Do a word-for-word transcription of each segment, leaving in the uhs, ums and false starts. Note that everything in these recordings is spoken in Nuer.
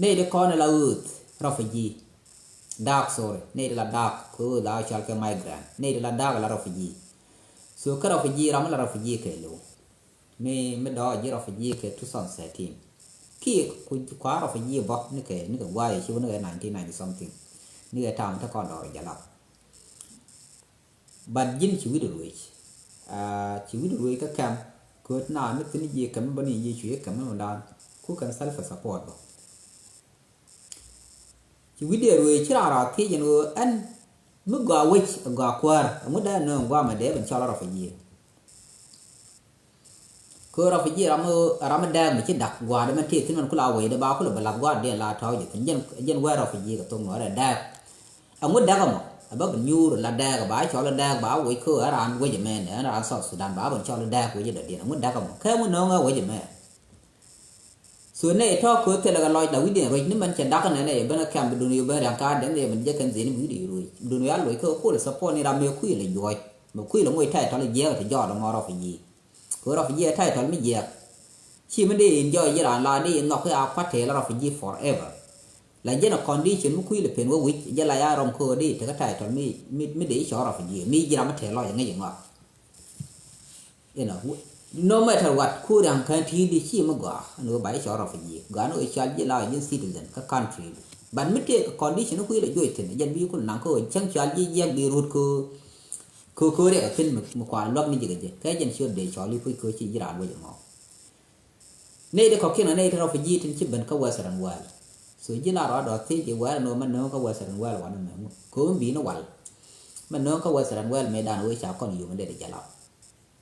Nɛy ti kɔn la ɣööth refugee. Da̱a̱k, sorry. Nɛy ti la da̱a̱k kɛ ɣööth la cɔal kɛ migrant. Nɛy ti la da̱a̱k la refugee. So kä refugee, ram mi la refugee kɛ lo̱w. Mi, mi dɔ̱ɔ̱k ji̱ refugee kɛ two thousand thirteen. Kiɛ ku, kua refugee bä ni kɛ, ni kɛ gua̱a̱th ci wä ni kɛ nineteen ninety something. Ni kɛ tam te kɔn dɔɔr jalap. But ji̱n ci wi̱cdɛ ruëëc. Ah, ci wi̱cdɛ ruëëc kä kɛm. Kööt na ni thi̱n ji̱ kɛm bä ni ji̱ cuɛ kɛm ni mɛ dan. Ku kɛn self support bä. Ci wi̱cdɛ ruëëc ci raan raan thiec ɛn ɣöö ɛn mi gɔaa wec gɔaa kuäär. Ɛŋu dee nööŋ gua̱a̱mɛ dee ben cɔl refugee. Kɛ refugee ram, ram mi dääk mi ci dak gua̱a̱r di mɛn tëë thi̱n mɛn kula wecdɛ ba kula bɛ lath gua̱a̱r di la tɔ̱ɔ̱c thi̱n jɛn, jɛn wee refugee kɛ thok nuɔ̱ɔ̱rɛ dääk. Ɛŋu däk ɛmɔ ɛ bä bi nyuur la dääk ba cɔl dääk ba wec kä ɛ raan wec ɛmɛn ɛ raan South Sudan ba bɛ cɔl dääk wec dɔ̱diɛn ɛŋu däk ɛmɔ kɛ ɛŋu nööŋ ɛ wec ɛmɛn. So nɛ tɔ̱ kɛ thilɛ kɛ lɔc la wi̱cdiɛn ruec ni mɛn cɛ dak nɛnɛ yɛ ben ɛ kɛm bi dun yɛ ben ria̱ŋ ka dɛn yɛ ben jɛ kɛn dhieni wi̱cdiɛn ruec bi dun yɛ a loc kä kul support ni ram mëë kui̱ lɛ juɔ̱c mɛ kui̱ lɛ moc title jiɛɛk ti jɔɔt ɛmɔ refugee. Kɛ refugee ɛ title mi jiɛɛk. Ci mi dee enjoy ji̱ raan la dee nhɔk kä a kuat tëë la refugee forever. La jɛn a condition mi kui̱ lɛ pen wä wi̱c jɛ la ya rɔm kä dee tekɛ title mi, mi, mi dee cɔɔr refugee mi ji̱ ram mi tëë lɔc ŋäc ŋɔak. You know, no matter what, ku ria̱ŋ kään ti̱i̱t di ci mi gɔaa ɛn ɣöö ba i̱ cɔl refugee. Gɔaa ni ɣöö cɔal ji̱ la ji̱n citizen kä country di. But mi tëë kɛ condition ni kui̱ lɛ juɔc thi̱n jɛn bi kul naŋ kä ɣöö cäŋ cɔal ji̱ jiɛk bi rut kä kä kä riɛk a thi̱n mi, mi kuan luäk ni ji̱ kɛ jɛ kɛ jɛn ciöt dee cɔl i̱ puc kä ci ji̱ raan wec ɛmɔ. Nɛy ti kɔ̱kiɛn a nɛy ti refugee tin ci ben kä Western world. So ji̱ la rɔɔd dɔ̱ thiec i̱ wɛr ɛn ɣöö mɛ nööŋ kä Western world wanɛ mɛ ŋu kɛ ɣöö mi bi ni wal. Mɛ nööŋ kä Western world mëë dan wee ca kɔn yum in dee di jalap.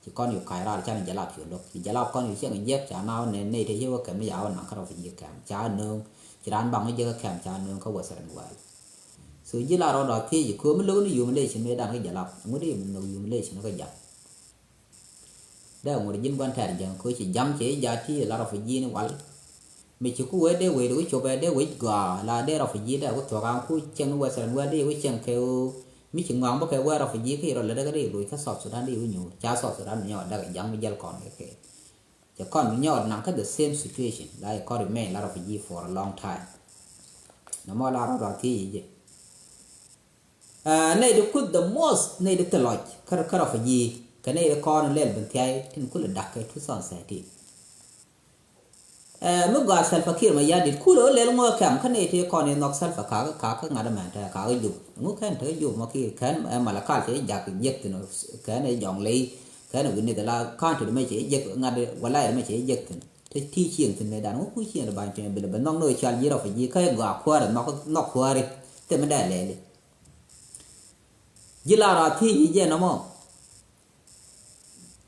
Ci kɔn yu ka̱c raar canɛ jalap ci lo̱k ci jalap kɔn yu ciɛŋ jiɛk ca na wä nɛn nɛy te ci wä kɛm ni ya wä naŋ kä refugee camp ca nööŋ. Ci raan baŋ wä jiɛk kä camp ca nööŋ kä Western world. So ji̱ la rɔɔd dɔ̱ thiec i̱ köömi lo̱k ni humiliation mëë dan kä jalap ŋut i̱ mi nhök humiliation kä jam. Dee ŋut ji̱n gua̱n tɛɛr jäŋ köö ci ja̱ŋ ci ja̱ ti la refugee ni wal. Mi ci ku wee dee wec ri ku cop ɛ dee wec gɔaa la dee refugee dee ku thuɔ̱k an ku cieŋ ni Western world dee ku cieŋ kɛ ɣöö mi ci ŋɔaŋ bä kɛ wee refugee kä irɔ lät dee kä dee loc kä South Sudan dee ku nyuur ca South Sudan mi nyɔɔt dee kɛ ja̱ŋ mi jäl kɔn kɛ kɛ. Cɛ kɔn mi nyɔɔt naŋ kä the same situation la i̱ kɔn remain la refugee for a long time. Nɔmɔ la rɔ rɔ thiec i̱ jɛ. Aa, nɛy ti kuth the most nɛy ti thil lɔc kä, kä refugee kɛ nɛy ti kɔn lɛl ben thiay tin kulɛ dak kɛ two thousand thirteen. Aa, mi gɔaa Salva Kiir Mayardit kulɛ wä lɛl ŋuɔ kɛm kä nɛy ti kɔn in nhɔk Salva kakä, kakä ŋa̱t ɛmɛn te kakä Jub. Ŋu kɛn te Jub mɔ Kiir kɛn ɛ Malakal cɛ jak jek thin kɛn ɛ Jɔŋley kɛn ɛ wi̱n ni thila country mɛ cɛ jek ŋa̱t walay mɛ cɛ jek thin. Te ti cieŋ thin mɛ dan ŋu ku cieŋ ti ba̱ny piny bilɛ bɛ nhɔk ni wä cal ji̱ refugee kä gɔaa kuäär nhɔk, nhɔk kuääri. Thimɛ dee lɛli. Ji̱ la rɔ thiec ji̱ jɛ nɔmɔ.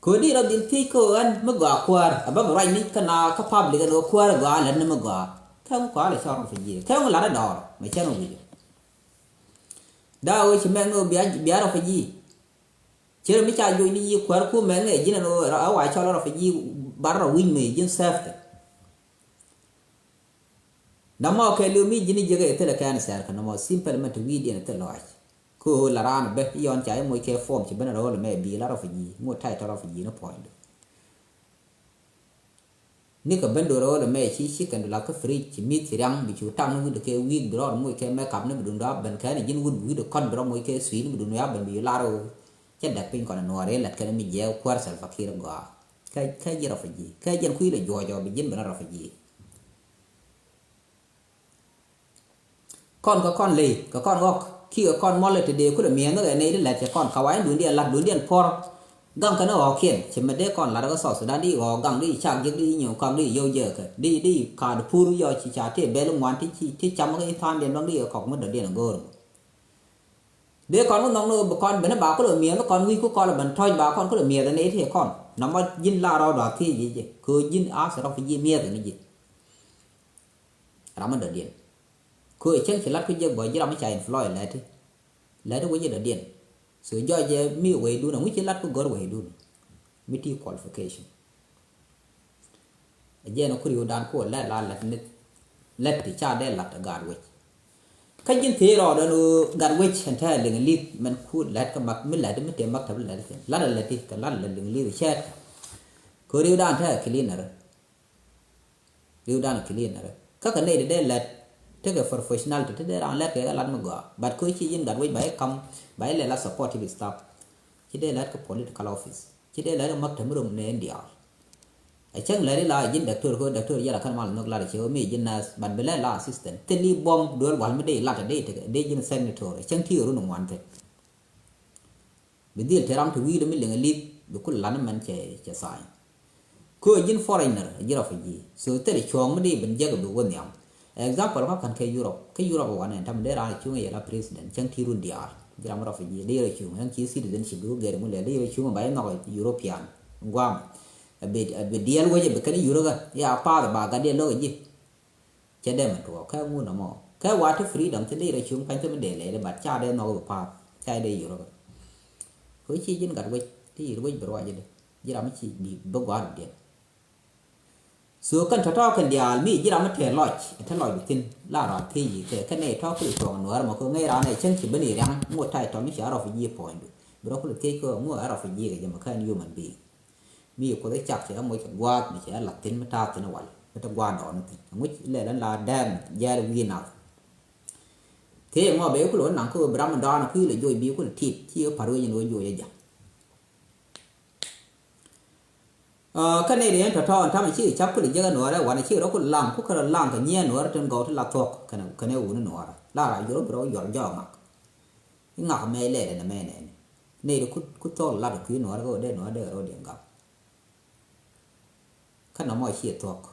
Köödi rɔ dhil thiec kä ɣän mi gɔaa kuäär a bä bi ruacni kä na kä public ɛn ɣöö kuäär gɔaa lät ni mi gɔaa. Kɛŋ kuäär lɛ cɔr ŋɔ fi ji̱ kɛŋ lat a dɔɔr mɛ cɛn ɣöö wi̱c. Daa ɣöö ci mɛn ɣöö bia, bia rɔ fi ji̱. Cɛ rɔ mi ca joc ni ji̱ kuäär ku mɛn ŋɛ ji̱n ɛn ɣöö a wa cɔl rɔ fi ji̱ bar rɔ wi̱c mëë ji̱n safety. Nɔmɔ kɛ liw mi ji̱n jiäk ɛ thilɛ kɛn sɛr kɛ nɔmɔ simple mɛ ti wi̱i̱diɛn ɛ thil lɔac. Kä ɣöö la raan bɛ i̱ yɔn ca i̱ moc kɛ form ci ben rɔɔl mɛ bi la refugee ŋot title refugee ni puɔ̱nydu. Ni kɛ ben do̱r rɔɔl mɛ ci ci kɛn du la kä fridge ci mi̱th ci riaŋ bi cu taŋ ni wi̱cdu kɛ wi̱i̱k bi rɔɔd moc kɛ makeup ni bi dun dɔ̱ a ben kɛn ji̱n wut bi wi̱cdu kɔn bi rɔ moc kɛ sweet ni bi dun ya ben bi lar ɣöö cɛ dɛk piny kɔn nuɔɔr i̱ lɛt kɛn mi jiɛɛk kuäär Salva Kiir gɔaa. Kɛ, kɛ ji̱ refugee kɛ jiɛn kui̱ lɛ juɔc ɔ bi ji̱n ben refugee. Kɔn kɛ kɔn ley kɛ kɔn ɣɔk kiɛ kɛ kɔn mɔlɛ ti dee kulɛ mi̱eth ni kɛ nɛy ti lɛt cɛ kɔn kawain duundiɛn lat duundiɛn puɔr. Gaŋ kɛn ɣɔkiɛn cɛ mɛ dee kɔn lat kɛ South Sudan di ɣɔk gaŋ di cak jiäk di nyuɔk kaŋ di yio̱w jɛ kɛ di di kaat pur yɔ ci ca tëë bɛl ŋuan ti ci ti cam kɛ tha̱a̱ŋdiɛn dɔ̱ŋ di kɛ kɔk mi dɔ̱diɛn go̱o̱r. Dee kɔn wä nhɔk ni bi kɔn ben ba kulɛ mi̱eth ni kɔn wi̱c ku kɔn ben tɔ̱c ba kɔn kulɛ mi̱eth ni ti kɔn nɔmɔ ji̱n la rɔɔd a thiec ji̱ jɛ kɛ ji̱n a sɛ rɔ fi ji̱ mi̱eth ni ji̱. Ram mi dɔ̱diɛn. Kö cäŋ ci lat ku jek bä ji̱ ram mi ca employ lɛti. Lɛti wec ji̱ dɔ̱diɛn. So jɔc jɛ mi weydun aŋu ci lat ku gör weydun. Mi ti qualification. Jɛn ku riwdan ku lɛt la lɛt ni lɛt ti ca dee lat gat wec. Kä ji̱n thii rɔɔdɛ ni gat wec ɛn te liŋ li̱th mɛn ku lɛt kä mak mi lɛt mi te mak te bi lɛt thin lat lɛt ti kɛ lat lɛt liŋ li̱th cɛɛt. Kö riwdan te cleaner. Riwdan cleaner. Kä kɛ nɛy ti dee lät tekɛ professionality ti dee raan lät kɛ kɛ lat mi gɔaa. But kä ci ji̱n gat wec ba i̱ kam ba i̱ lɛ la supportive staff. Ci dee lät kɛ political office, ci dee lät kɛ maktab mi rom nɛ in diaal. Ɛ cäŋ lät i̱ la ji̱n doctor kɛ doctor yɛl a kän mal nhök lat i̱ cɛ wä mi ji̱n nurse, but bi lät la assistant thil i̱ buɔ̱m duel wal mi dee i̱ lat a dee i̱ tekɛ dee ji̱n secretary. Ɛ cäŋ ti ɣä run in ŋuan thi̱n. Bi dhil te ram ti wi̱i̱dɛ mi liŋ a li̱th bi kul lan mɛn cɛ cɛ tha̱a̱ny. Kö ji̱n foreigner ji̱ refugee. So thilɛ cuɔ̱ɔ̱ŋ mi di ben jek bi wä nhiam. Example kä ka̱n kɛ Europe, kä Europe wanɛ tam dee raan cuŋ yɛ la president cäŋ ti run diaal. Ji̱ ram refugee dee rɛ cuŋ ɛn ci citizenship bi wä gɛr ŋu lɛ dee rɛ cuŋ ba inɔk European guam. A bi diɛl wecɛ bi kɛn Europe ya path ba gat diɛl lo̱k ji̱. Cɛ dee mɛ tuɔɔk kɛ ŋun ɛmɔ kɛ wa ti freedom ti dee rɛ cuŋ pany ti mi dee lɛɛli, but ca dee nhɔk bi pa̱a̱th ca dee yur kɛ. Kɛ ci ji̱n gat wec ti yir wec bi ruac jɛ dee ji̱ ram mi ci bi bi gua̱a̱r diɛn. So kɛn tɔ̱tɔ̱ kɛn diaal mi ji̱ ram mi tɛɛ lɔc, tɛɛ lɔc bi thi̱n la rɔ thiec yi kɛ kɛ nɛy tɔ̱ kul tuɔɔk nuäär mɔ kɛ ŋäc raan ɛ cäŋ ci ben yi riaŋ ŋot ta̱y tɔ̱ mi ci a refugee puɔ̱nydu. Bi rɔ kul thiec kɛ ŋot a refugee kɛ jɛ mɛ kɛn human being. Mi Kuoth ɛ cak cɛ moc kɛ gua̱a̱th mi cɛ lath thi̱n mi ta̱a̱ thi̱n wal mi te gua̱a̱th dɔɔni thi̱n. Ŋuc lɛl ɛn la dɛɛk mi jɛɛl wi̱i̱ nath. Thiec ɛmɔ bɛ kulɛ wä naŋ kä ɣöö bi ram mi dɔɔni kui̱ lɛ joc bi kulɛ tit ci ɣä pa̱r wec ɛn ɣöö joc ɛ ja̱. Kä nɛy riɛn tɔ̱tɔ̱ ɛn ta̱mɛ ci kɛ ca̱p kulɛ jiäk ɛn ɣöö rɛ wanɛ ci rɔ kulɛ laŋ ku kärɛ laŋ kɛ nyiɛɛn nuɔ̱ɔ̱rä tin gɔw ti la thuɔ̱k kɛnɛ wuni nuɔ̱ɔ̱rä la rac juɔr bi rɔ juɔr jɔɔk ŋak. I̱ ŋak mɛ ilɛɛt ɛn ɛmɛ nɛɛni nɛy ti ku thɔɔl lat ɛ kui̱ nuɔ̱ɔ̱rä kä ɣöö dee nuɔ̱ɔ̱rä dee rɔ diɛn gam. Kä nɔmɔ ciɛ thuɔ̱k.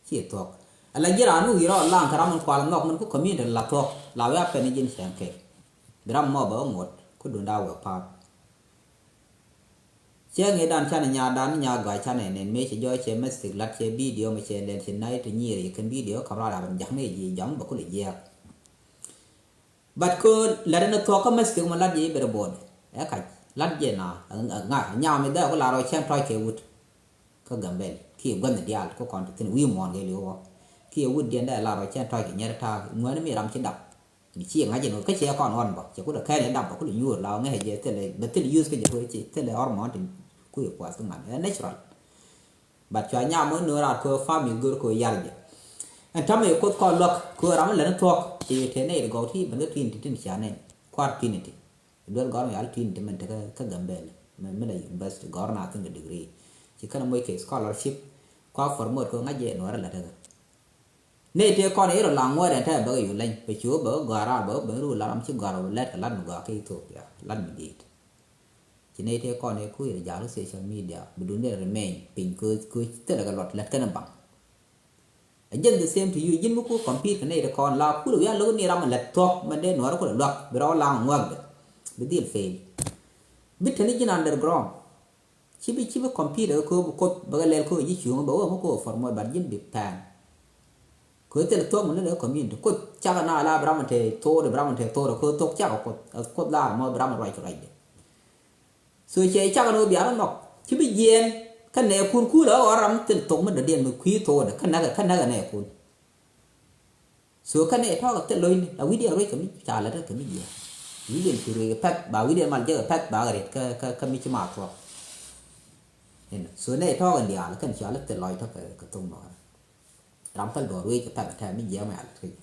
Ciɛ thuɔ̱k. Ala ji̱ raan mi wi̱i̱ rɔ laŋ kɛ ram min kual nhɔk min ku community la thuɔ̱k la wee a pɛn i̱ ji̱n cɛn kɛ. Bi ram mɔ bɛ wä ŋuɔ̱t ku duŋda wee pa̱a̱p. Cɛ ŋi̱i̱cdan canɛ nyaatdan ni nyaa gɔaa canɛ nɛn mëë cɛ jɔɔc cɛ message lat cɛ video mɛ cɛ lɛl cɛ nayt ti nyiir yɛ kɛn video kam raar a ben ja̱ŋ ni ji̱ ja̱ŋ bɛ kulɛ jiɛɛk. But kö lat in a thuɔ̱k kä message mɔ lat jɛ i̱ bɛrɛ bo̱o̱d ɛ kac lat jɛ na ŋa nyam i̱ dhɛ ku lar ɔ cɛn tɔc kɛ wut. Kä Gambɛl kiɛ gua̱nh diaal kä kɔn ti thi̱n wi̱i̱ muɔ̱ɔ̱n kɛ li̱w ɔ kiɛ wut diɛn dee lar ɔ cɛn tɔc kɛ nyɛr ta̱a̱ ŋuäni mi ram ci dap. Mi ci ŋa̱c in kä ciɛ kɔn ɣɔn bä cɛ kulɛ kɛn i̱ dap bä kulɛ nyuur la ɔ ŋäcɛ jɛ thilɛ bä thil use kä jɛ kö ci thilɛ ɣɔr muɔ̱ɔ̱n ti kui̱ puath kä ŋa̱n ɛ natural. But cua nyam wä nööraat kö family gör kö yar jɛ. Ɛn tamɛ yɛ Kuoth kɔn luäk kö ram mi lät ni thuɔ̱k ci te nɛy ti gɔw ti ben kä twenty tin cia nɛn kua̱r twenty. Duel gɔr mi yal twenty mɛn te kä Gambɛl mɛ mi la university gɔr na thin kɛ degree. Ci kɛn moc kɛ scholarship kua promote kö ŋa̱c jɛ nuɔrɛ lät kä. Nɛy tëë kɔn irɔ la ŋuɔ̱t ɛn tɛmɛ bäkɛ yu leny bɛ ci wä bäkɛ gɔ̱a̱r raar bäkɛ ben ruu la ram ci gɔ̱a̱r wä lɛt kɛ lat mi gɔaa kä Ethiopia lat mi di̱i̱t. Ci nɛy tëë kɔn i̱ kui̱ rɛ ja̱l kä social media bi duundɛ remain piny kööth kööth thilɛ kɛ luɔt lät kɛn baŋ. A jɛn the same to you ji̱n mi ku compete kɛ nɛy tëë kɔn la kulɛ wi̱i̱ a lo̱k ni ram a lät thuɔ̱k mɛn dee nuɔ̱ɔ̱rä kulɛ luäk bi rɔ laŋ ŋuäkdɛ bi dhil fail. Bi te ni ji̱n underground. Ci bi ci bi compete kɛ kööb Kuoth bɛ kɛ lɛl kööb ji̱ cuŋ bɛ wä mi kööb for more but ji̱n bi pɛn. Kɛ thil thuɔ̱k mi ni lɛ community Kuoth cakɛ na la bi ram te thor bi ram te thor kɛ thuɔ̱k cakɛ Kuoth Kuoth lar mɔ bi ram ruac ruacdɛ. So cɛ cakɛ ni wä biar nhɔk ci bi jiɛɛn kä nɛ kun kulɛ ɣɔr ram thil thuɔ̱k mi dɔ̱diɛn mi kui̱ thordɛ kä näkɛ kä näkɛ nɛ kun. So kä nɛ tɔ̱ kɛ thil lo̱cni a wi̱cdiɛn ruec kɛ mi ca lät kɛ mi jiɛɛn. Wi̱cdiɛn ci ruec kɛ pɛ̈th ba wi̱cdiɛn mal jek kɛ pɛ̈th ba kɛ ret kä kä mi ci ma thuɔ̱k. So nɛ tɔ̱ kɛ diaal kɛn ca lät thil lɔc tɔ̱ kɛ thok nɔɔrɛ. Ram päl duɔ̱ɔ̱r wec kɛ pɛ̈th tɛ̈ mi jiɛɛm ɛ alät kä jɛ.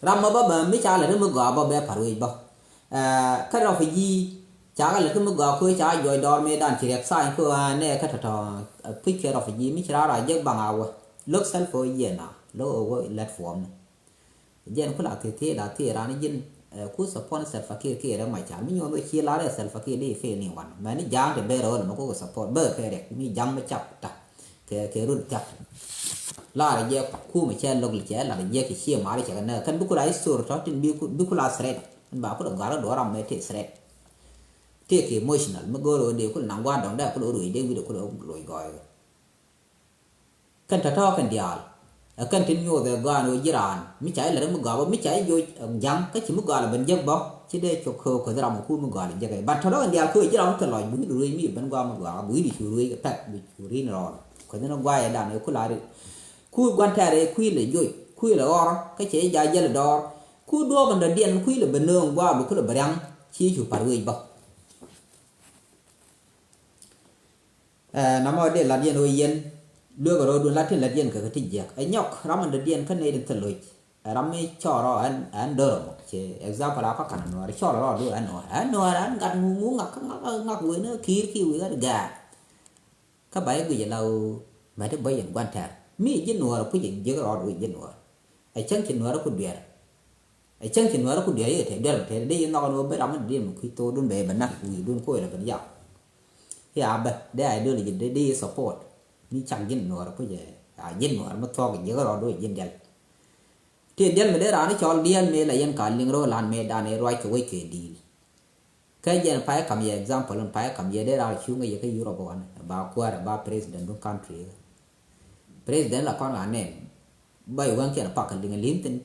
Ram mɔ bä bä mi ca lät mi gɔaa bä bɛ pa̱r wec bä. Kä refugee ca kɛ lät kä mi gɔaa ko̱ ca juɔc dɔɔr mëëdan ci riɛk thaany ko̱ nɛ kä tɔ̱tɔ̱. Puc kɛ refugee mi ci raar a jek baŋ a wä lo̱k thɛl kɛ wä jiɛn a lo̱k ɛ wä lät form ni. Jɛn ku la thieth thieth la thieth ran ji̱n ku support Salva Kiir kiɛ rɛ Machar mi nyuɔn wä ci la rɛ Salva Kiir di fail ni wan mɛ ni ja̱a̱ŋ te ber rɛ wä lɛ mɛ ku support ber kɛ rɛ mi ja̱a̱ŋ mi cap ta kɛ kɛ run thiak. La rɛ jɛ ku mɛ cɛ lok li cɛ la rɛ jɛ kɛ cie mari cɛ kɛ nɛ kɛn bi ku la history tɔ tin bi ku bi ku la threat ba ku la gar do ram mɛ te threat. Te kɛ emotional mi goro de ku la nang wa dong da ku la ru de wi de ku la ru gɔy. Kɛn tɔ̱tɔ̱ kɛn diaal ɛ kɛn tin nyuuth ɛ gɔaa ni wä ji̱ raan mi ca ilɛ ri mi gɔaa bä mi ca ijoc ja̱ŋ kä ci mi gɔaa lɛ ben jek bä ci dee cok köök kueth ram ɛ kuur mi gɔaa lɛ jek ɛ ban tɔ̱tɔ̱ kɛn diaal köök ji̱ ram mi thil lɔc gui̱n ruëëc mi ben gɔaa mi gɔaa gui̱n cu ruëëc kɛ pɛk bi cu ri̱n rɔɔl kueth ni gɔaa yɛ dan ɛ ku la ri kuur gua̱n tɛɛr ɛ kui̱ lɛ joc kui̱ lɛ ɣɔr kä cɛ i̱ ja jɛl dɔɔr kuur duɔɔk ɛn dɔ̱diɛn kui̱ lɛ ben nööŋ gɔaa bi ku lɛ ben riaŋ ci cu par wec bä. Ɛ namɔ dee lat yɛn ɣöö yɛn Lueek rɔɔdu la tin la diɛn kɛ kɛ ti jiɛk ɛ nyɔk ram in dɔ̱diɛn kä nɛy tin thil loc. Ɛ ram mi cɔɔr rɔ ɛn, ɛn dɔr mɔ ci example a kä kan nuɔr cɔɔr rɔɔdu ɛn nuɔr ɛn nuɔr ɛn gat ŋu ŋu ŋak ŋak ŋak wen kiir ki wi gat gaat. Kä ba i̱ guic ila ɣöö mɛt i̱ bä yɛn gua̱n tɛ̈r mi ji̱ nuɔɔr puc i̱ ji̱ rɔɔdu i̱ ji̱ nuɔɔr. Ɛ cäŋ ci nuɔɔr ku duɛɛr. Ɛ cäŋ ci nuɔɔr ku duɛɛr i̱ tɛ̈ duɛɛr mɛ tɛ̈r dee i̱ nhɔk ɛn ɣöö ben ram mi dee mɛ kui̱ thoodun bɛ bɛ nak wi̱i̱dun koc la ben yak. I̱ a bä dee ideology dee dee i̱ support mi cak ji̱n nuɔɔr puc ɛ a ji̱n nuɔɔr mi thuɔk i̱ ji̱ rɔɔdu i̱ ji̱n diɛl. Ti diɛl mi dee raan i̱ cɔl diɛl mëë la yɛn ka liŋ ro̱o̱ lan mëë dan i̱ ruac kɛ wec kɛ di̱i̱l. Kä jɛn pay kam yɛ example in pay kam yɛ dee ral cuŋ yɛ kä Europe wan ba kuäär ba president dun country. President la kɔn ran nɛn ba i̱ wɛn kiɛn pak liŋ li̱n thin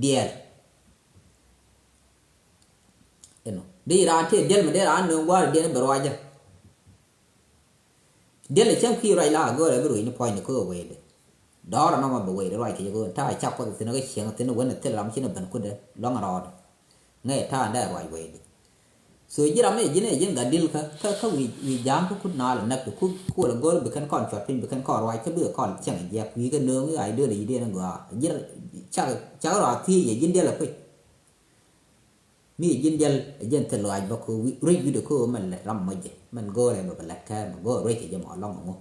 diɛɛl. Inɔ di ran ti diɛl mi dee ran nöŋ gua̱a̱r diɛn bi ruacä. Diɛl cäŋ kui̱ ruac la a go̱o̱rɛ bi ruec ni puɔ̱ny ni köö wecdɛ. Dɔ̱ɔ̱r anɔmɔ bɛ wecdɛ ruac kɛ jɛ go̱o̱r ta̱a̱ cak kuɔth thi̱n kä cieŋ thi̱n wän ni thil ram ci ni ben kudɛ lɔ̱ŋ rɔɔdɛ. Ŋäc ta̱a̱ dee ruac wecdɛ. So ji̱ ram ni ji̱n ɛ ji̱n gat dil kä kä kä wi̱i̱ wi̱i̱ ja̱a̱ŋ kä kut naal ɛ näk kɛ kut kuɔl ɛ go̱o̱r bi kɛn kɔn cuɔt piny bi kɛn kɔn ruac kä bikɛ kɔn cieŋ ɛ jiɛk wi̱i̱ kɛ nööŋ i̱ ideology diɛn ɛ gɔaa. Ji̱n cak cak ruac thiec ɛ ji̱n diɛl ɛ kui̱. Mi ji̱n diɛl ɛ jɛn thil luaac bä kɛ ruec wi̱cdɛ kɛ ɣöö mɛn lät ram mɔc jɛ mɛn go̱o̱rɛ bɛ bɛ lät kɛɛr mɛ go̱o̱r ruec kɛ jɛ mɔ lɔŋ ɛŋu.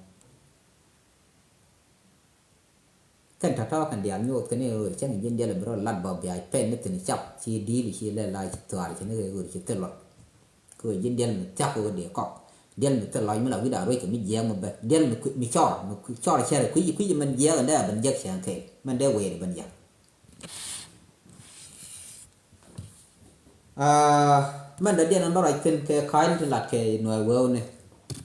Kɛn tɔ̱tɔ̱ kɛn diaal nyuuth kɛn i̱ ɣöö cäŋ ji̱n diɛl ɛ bi rɔ lat bä bia pɛn ni thi̱n cap ci di̱i̱l ci lɛ la ci thuaar ci ni ɣöö ci thil luɔt. Kɛ ɣöö ji̱n diɛl mi thiak kɛ ɣöö dee kɔk diɛl mi thil lɔc mi la wi̱cdɛ a ruec kɛ mi jiɛɛk mi bɛ diɛl mi cɔr mi cɔr cɛr kui̱c kui̱c mɛn jiɛɛk ɛn dee a ben jek cɛɛŋ kɛɛl mɛn dee wëë di ben jiɛk. Aa mɛn dɔ̱diɛn ɛn bä ruac thi̱n kɛ ka̱a̱cni ti lat kɛ nuɛɛr wewni.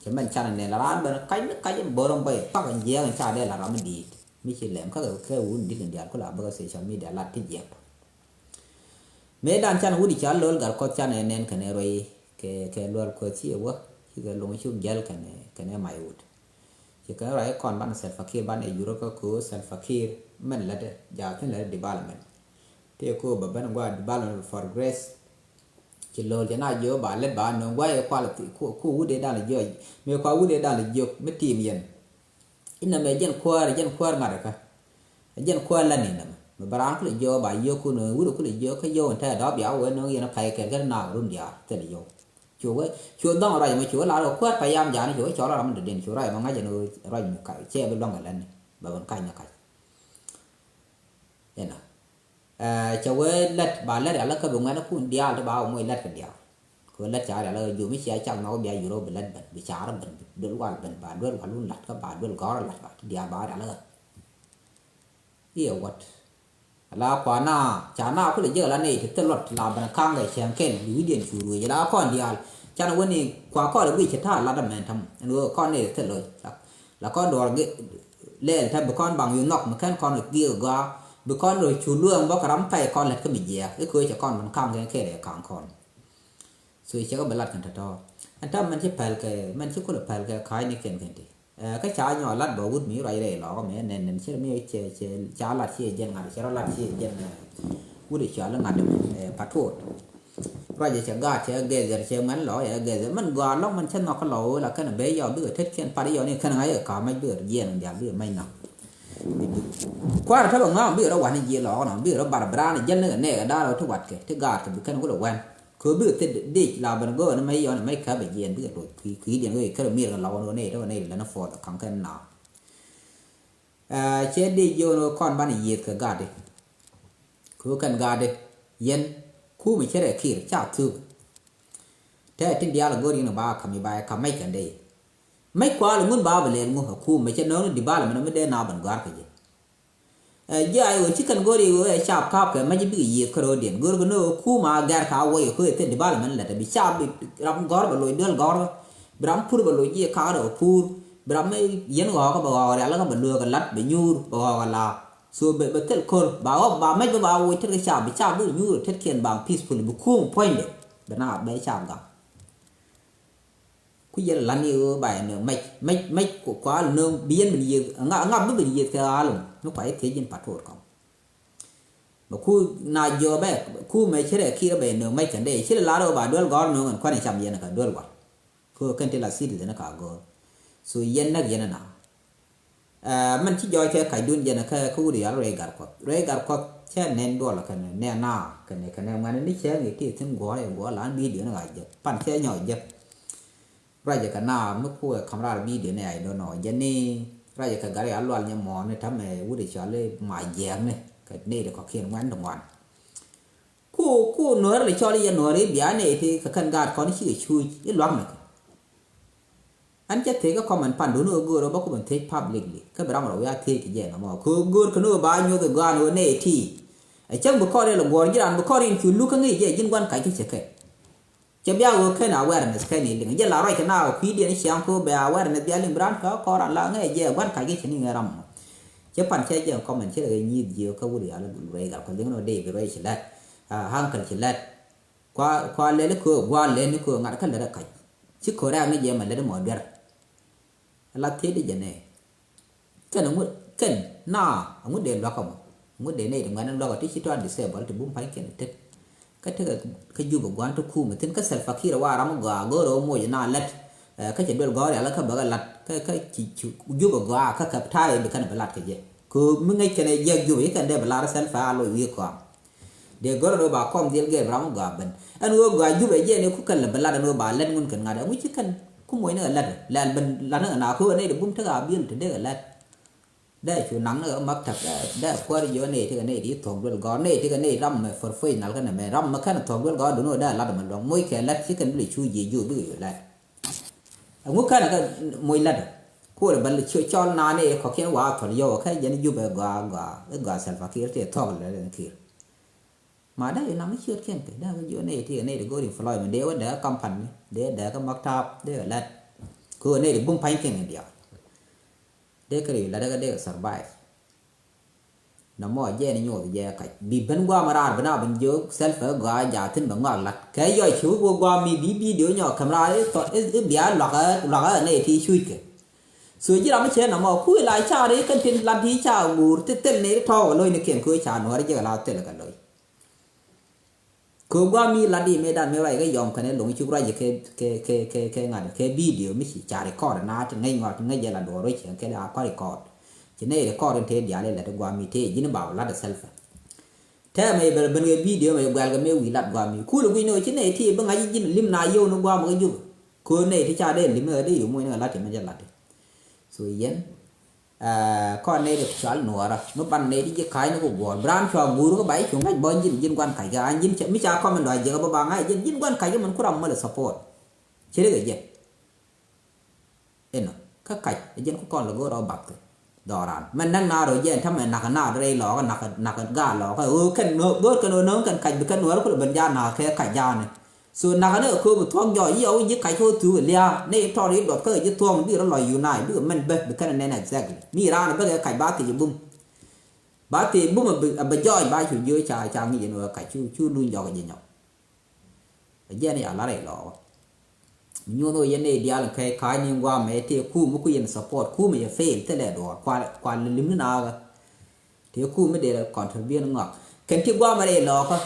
Cɛ mɛn canɛ nɛn la raan ben ka̱cni ka̱c in bo̱r in bä i̱ pak in jiɛɛk in ca dee la ram in di̱i̱t mi ci lɛm kä kɛ wun di̱t in diaal kula bä kɛ social media lat ti jiɛk. Mëë dan canɛ wut i̱ ca lo̱l gat kuɔth canɛ nɛn kɛnɛ ruac kɛ kɛ lual kuɔth ci ɛ wä ci kɛ luŋ cuk jäl kɛnɛ kɛnɛ may wut. Ci kɛn ruac kɔn banɛ Salva Kiir banɛ yurä kä ko̱o̱ Salva Kiir mɛn lätdɛ jaathin lätdɛ development. Tëë ko̱o̱ bɛ ben gua̱a̱ development for grace. Ci lo̱l cɛ na jiök ba lät ba nöŋ gua̱a̱ yɛ kual ku wut dee dan jiök mëë kua wut dee dan jiök mi tiim yɛn. Inɛ mɛ jɛn kuäär jɛn kuäär ŋa̱t kä. Jɛn kuäär lät ni nɛmɛ mɛ bɛ raan kulɛ jiök ba yio̱o̱k kun wut kulɛ jiök kä yio̱o̱k in tɛɛ dɔ̱p ya wee nöŋ yɛn pay kɛl kɛn na rum diaar thil yio̱o̱k. Cu wee cu dhɔŋ ruac mɛ cu wee lar wee kuäär payam ja̱a̱ni cu wee cɔl ram mi dɔ̱diɛn cu ruac mɛ ŋa̱c ɛn ruac mi kac cɛ bi lua̱ŋ kɛ lɛn ni bɛ wun kac ni kac. Inɔ cɛ wee lät ba lät rial kä bi ŋuɛ̈n kun diaal ti ba wä moc lät kɛ diaal. Kɛ wee lät ca rial kä jom mi cia cak nhɔk bia yurä bi lät ben bi car ben bi duel wal ben ba duel wal wun lat kä ba duel gɔ̱r lat ba ti diaal ba rial kä. Iɛ wät. La kua na ca na kulɛ jiɛk la nɛy ti thil luɔt la ben ka̱ŋ kɛ cäŋ kɛl wi̱cdiɛn cu ruëëc la kɔn diaal. Canɛ wen ni kua kɔn ɛ guic ci ta̱a̱ lat amɛn ta̱m ɛn ɣöö kɔn nɛy ti thil loc. La kɔn duɔr lɛɛl ta̱ bi kɔn baŋ yu nhɔk mi kɛn kɔn giek gɔaa bi kɔn rɔ cu lueŋ bä kɛ ram pɛy kɔn lät kä mi jiɛɛk i̱ köö cɛ kɔn ben ka̱ŋ kɛn kɛl ɛ ka̱ŋ kɔn. So cɛ kɛ bi lat kɛn tɔ̱tɔ̱ ɛn ta̱m mɛn ci pɛl kɛ mɛn ci kulɛ pɛl kɛ ka̱a̱cni kɛn kɛn ti. Ɛ kä ca nyɔk lat bä wut mi ruac rɛy lɔkä mi nɛn nɛn cɛ mi cɛ cɛ ca lat ciɛ jɛn ŋa̱t cɛ rɔ lat ciɛ jɛn wut i̱ cɔal i̱ ŋa̱t ɛ patot. Ruac cɛ gaat cɛ gɛthɛr cɛ mɛn lɔ cɛ gɛthɛr mɛn gɔaa lɔk mɛn cɛ nhɔk kä lɔ ɣöö la kɛn bɛ yɔ bikɛ tet kiɛn pat yɔ ni kɛn ŋa̱c ɛ ka̱a̱c mac bikɛ jiɛn in dial bikɛ mac nhɔk. Kua̱r tä bɛ ŋa̱a̱ŋ bikɛ rɔ wani jiɛ lɔk nɔ bikɛ rɔ bar bran jɛl ni kɛ nɛɛk ɛ da̱a̱r ɔ ti watkɛ ti gaatkɛ bi kɛn wulɛ wɛn. Kɛ bi thil dic la ben go̱o̱r ni mec yɔn mec kä bɛ jiɛn bikɛ loc kui̱ kui̱diɛn wek kärɛ mir kɛ lɔw ni wek nɛy tɔk nɛy lɛ ni puɔth kaŋ kɛn naath. Cɛ dic jiɔn wek kɔn banɛ yiëth kɛ gatdi. Kɛ wek kɛn gatdi yɛn kumɛ cɛ rɛ kir ca thuk. Tɛ tin diaal go̱o̱r yɛn ba kam i̱ ba kam mec kɛn dee. Mec kual ŋun ba bɛ lɛl ŋu ɛ kumɛ cɛ nööŋ ni development mi dee na ben gɔ̱a̱r kɛ jɛ. Ɛ ji̱ ay ɣöö ci kɛn go̱o̱ri ɣöö ɛ caap ka̱a̱pkɛ mɛc bikɛ yiëëth käröödiɛn go̱o̱rkɛ ni ɣöö kuum a gɛ̈r ka wä yɛ köö ɛ thil development lät ɛ bi caap bi ram gɔ̱r bɛ loc duel gɔ̱r bi ram pur bɛ loc jiɛ ka̱a̱r ɛ pur bi ram yɛn ɣɔ̱ɔ̱kä bɛ ɣɔ̱ɔ̱k rialikä bɛ lueek ɛ la̱t bɛ nyuur bɛ ɣɔ̱ɔ̱k ɛ la̱a̱k. So bɛ bɛ thil ko̱r ba ɣɔ̱k ba mɛc bä ba woc tet kɛ caap bi caap bi nyuur ɛ tetkiɛn ba peaceful bi kuum puɔ̱nydɛ bɛ na bɛ caap gam. Ku yɛl lan i̱ ɣöö ba yɛ nööŋ mɛc mɛc mɛc kual nööŋ bi yɛn bin yiëth ŋa ŋa bi bin yiëth kɛ ɣa̱l ɣöö mi kua yɛ thiec ji̱n pa̱t to̱o̱t kɔŋ. Bɛ ku na jiɔɔk bɛ ku mɛ ci rɛ ki̱i̱r bɛ yɛ nööŋ mɛc kɛn dee ci lɛ lar ɣöö ba duel gɔ̱r nööŋ ɛn kuan ɛ cam yɛn kɛ duel wal. Kɛ ɣöö kɛn ti la citizen kɛ a gɔ̱r. So yɛn näk yɛn ɛna. Ɛ, mɛn ci jɔɔc kɛ kacdun jɛn kä, kä wut yal ruɛy Gatkuɔth. Ruɛy Gatkuɔth cɛ nɛn duɔl kɛn nɛ na kɛn kɛn ŋuɛn ni cɛ ŋi̱i̱c ti thi̱n guɔ̱ɔ̱r ɛ guɔ̱ɔ̱r lan bidio ni ɣac jɛ. Pan cɛ nyɔk jɛ. Ruacɛ kɛ na mi kuɛ kam raar bidio ni, I don't know. Jɛ ni ruacɛ kɛ gat yal lual nyɛ mɔɔr ni tamɛ wut cɔal ma jiɛɛk ni kɛ ni di kɔkiɛn ŋuɛn ti ŋuan. Ku, ku nuɔ̱ɔ̱r lɛ cɔl i̱ yɛ nuɔ̱ɔ̱r i̱ bia nɛy ti kɛ kɛn gaat kɔn i̱ cikɛ cuuc i̱ lua̱k ni kɛ. Ɛn cɛ thiec kä comment pandun i̱ ɣöö göör ɣöö bä ku ben thiec publicly kä bi ram rɔ wiaa thiec kɛ jɛ nɔmɔ kɛ ɣöö göör kɛn ɣöö ba nyuɔth i̱ gɔaa ni ɣöö nɛy ti. Ɛ cäŋ bi kɔn riɛl ɛ guɔ̱ɔ̱r ji̱ raan bi kɔn riɛn cu luk kä ŋi̱i̱c jɛ ji̱n gua̱n kac kä cɛ kɛ. Cɛ bia ɣöö kɛn awareness kɛn i̱ liŋ jɛ la ruac kɛ na ɣöö kui̱diɛn i̱ ciaŋ kɛ ɣöö bɛ awareness bia liŋ bi raan kɛ ɣöö kɔn raan la ŋɛɛ jɛ gua̱n kac kä cɛ ni ŋɛɛ ram mɔ. Cɛ pan cɛ jɛ comment cɛ kɛ nyieth jiɛ kä wut yal i̱ dul ruɛy gat kɔ liŋ ni ɣöö dee bi ruɛy ci lät. Ankle ci lät. Kua, kua lɛl i̱ köö gua̱a̱r lɛl ni köö ŋa̱t kä lät ɛ kac. Ci köö rɛ̈ɛ̈k ni jɛ mɛ lät imɔ duer. Ala thiec di jɛ nɛ. Kɛn aŋu, kɛn na aŋu dee luakä mɔ. Aŋu dee nɛy ti ŋuɛ̈tni luakä ti ci tɔa disable ti bum pa̱ny kɛn tet. Kä tekɛ kä Jubɛ gua̱a̱n ti kuumɛ thi̱n kä Salva Kiir wa ram gɔaa go̱o̱r ɣöö moc na lät. Ɛ, kä cɛ duel gɔ̱r yal kä bäkɛ lat kä, kä ci, ci Jubɛ gɔaa kä kɛ ta̱a̱ i̱ bi kɛn bi lat kɛ jɛ. Kɛ ɣöö mi ŋäc kɛn ɛ jiäk Jubɛ ci kɛn dee bi lar Salva a loc wi̱i̱ kɔam. Dee gör ɛn ɣöö ba kɔm dhiel gɛɛr bi ram mi gɔaa ben. Ɛn ɣöö gɔaa Jubɛ jɛ ni ku kɛn lɛ bi lat ɛn ɣöö ba lɛt ŋun kɛn ŋa̱t ɛŋu ci kɛn ku moc ni kɛ lät. Lɛl ben lat ni kɛ na köö nɛy ti bum tekɛ a biɛl te dee kɛ lät. Dee cu naŋ ni kɛ maktab dee, dee kuäär jiɔ nɛy ti kɛ nɛy ti thuɔ̱k duel gɔaa nɛy ti kɛ nɛy ram mɛ professional kɛn mɛ ram mɛ kɛn thuɔ̱k duel gɔaa duni ɣöö dee lat mɛ luɔ̱ŋ moc kɛ lät ci kɛn bi lɛ cu jiɛ jiɔ bikɛ yo̱ lät. Ɛŋu kɛn kɛ moc lat. Kuɔl bä cɔl naan i̱ kɔkiɛn wa thɔl yɔw kä jɛn Jubɛ gɔaa gɔaa i̱ gɔaa Salva Kiir ti thɔk lɛ lɛn Kiir. Ma dee i̱ nam i̱ ciöt kiɛn kɛ dee kɛ jiɔ nɛy ti kɛ nɛy ti go̱o̱r employment dee wä dee kä company dee dee kä maktab dee kɛ lat. Kɛ ɣöö nɛy ti bum pa̱ny kiɛn kɛ diaal. Dee kɛ ri lat dee kɛ dee kɛ survive. Nɔmɔ jɛ ni nyuɔth jɛ kac bi ben guam raar ben a ben jiök Salva gɔaa jathin bɛ ŋɔak lat kɛ yɔc ci wuk wä guam mi bi bidio nyɔk käm raar i̱ thɔ i̱ bia luakä luakä nɛy ti cuc kɛ. So ji̱ ram mi cɛ nɔmɔ ku ila car i̱ kɛn tin lat ti ca guur ti thil ni ri tɔɔk aloc ni kiɛn köö ca nuɔr ji̱ kɛ la thil kɛ loc. Kɛ guam mi lat di mëë dan mi ruac kɛ yɔm kɛn ɛ loŋ cuk ruac kɛ kɛ kɛ kɛ kɛ ŋa̱t kɛ bidio mi ci ca record na ti ŋäc ŋɔt ŋäc jɛ la duɔr ruac kɛ la kɔ record. Ci nɛy record in tëë diaal ilɛ ti guam mi tëë ji̱n ba lat Salva. Tɛmɛ ibɛ ben kɛ bidio mɛ guɛl kɛ mëë wi̱i̱ lat guam mi kul guic ni ɣöö ci nɛy ti bi ŋa̱c ji̱n lim na yio̱w ni guam kɛ Jubɛ. Kɛ ɣöö nɛy ti ca dee lim ɣä dee yio̱w muc ni kɛ lat ti mɛ jɛ lat ti. So yɛn Ɛ, kɔn nɛy ti cɔal nuɔɔrä mi ban nɛy ti ji̱ ka̱a̱cni ku guɔ̱ɔ̱r bi raan cua guur kä ba i̱ cu ŋa̱c bä ji̱n ji̱n gua̱n ka̱c kɛ an ji̱n mi ca kɔm in dɔ̱a̱c jiäk kä bä ba ŋa̱c ji̱n ji̱n gua̱n ka̱c kä min ku ram mäl ɛ support. Ci rik ɛ jiɛn inɔ kä ka̱c ɛ jiɛn ku kɔn lɛ go̱o̱r ɔ bak kɛ dhɔran mɛn näk naar ɔ jiɛn ta̱mɛ nakä naar rɛy lɔɔkä nakä nakä gaal lɔɔkä ɣöö kɛn go̱o̱r kɛn ɣöö nööŋ kɛn ka̱c bi kɛn nuɔɔrä kulɛ ben ja̱a̱n nakä kɛ ka̱c ja̱a̱ni. So nakä ni ɛ kööp thuɔ̱k jɔɔc i̱ ɣɔw ji̱ kac kä ɣöö thuukɛ lia̱a̱ ni tɔr i̱ duɔth kä ji̱ thuɔ̱ɔ̱ŋ bi rɔ lɔ unite bikɛ mɛn bä bi kɛn nɛn exactly mi raan bä kɛ kac ba thiec bum. Ba thiec bum a bɛ jɔɔc ba cu jiö ca ca ŋi̱c ɛn ɣöö kac cu cu luny jɔk ji̱ nyɔk. Ɛ jiɛn ya lar i̱ lɔɔk mi nyuɔth ɣöö yɛn nɛy diaal in kɛc ka̱a̱c ni ŋuam ɛ tëë kuum mi ku yɛn support kuum yɛ fail thilɛ duɔɔr kual kual lim ni naakä. Tëë kum mi dee contribute ŋɔak kɛn ti guamɛ rɛy lɔɔkä.